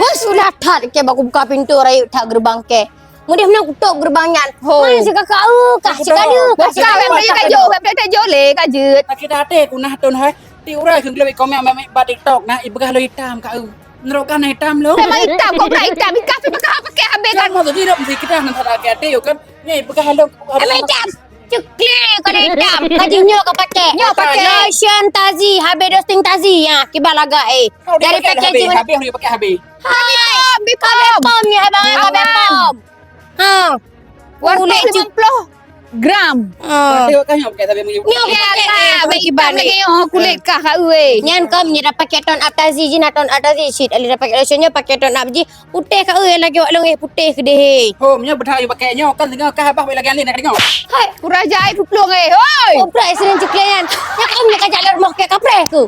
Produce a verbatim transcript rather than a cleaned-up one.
Hus, ulah that kèe bak kubuka pintoe rayeuk that geureubang kèe. Meudeh meunan kutôp geureubang nyan. Ho. Mana si kakak, eu, kah si kadu, kah si kadu. Buka, wèk meunan ka jôk, wèk meunan ka jôk lé, ka jeuet. Sakét até ku nah thôn hai. Di uroe keuh gleh komen mak bak TikTok nah, ipeugah lôn itam ka eu. Nurok kan itam lôn. Memang itam, kau pula itam. Ikah pih peugah pakai habéh kan. Kan maksud hidup mesti kita nak sadar até kan. Ni ipeugah lôn. Emang itam. Cekli kau dah itam. Ka jih nyoe kau pakai. Nyoe pakai. Lotion Tazi, habéh dosing Tazi. Ya, kiban lagak, eh. Dari packaging mana? Habéh, habéh, pakai habéh. Ha, Bepom, Bepom ni, abang, Bepom. Ha. Warna lima puluh gram. Ha. Tengok kan nyoe pakai sampai menghiu. Nyoe pakai, ha, bagi ban lagi nyoe kulit kah ka, weh. Nyan kau meunyo dah pakai tone up Tazi jih, nah tone up Tazi cit. Ali dah pakai lotion nyoe, pakai tone up jih. Putéh ka, weh, lagi awak lôn, eh, putéh keudeh, eh. Ho, meunyo beuthat pakai nyoe, kan singoh kah abah lagi alih nak tengok. Hai. Kurang ajar, eh, peuplueng, eh. Hoi. Oh, brat, sering cekli nyan. Nyan kau meunyo kajak lam rumoh pakai kapreh ku.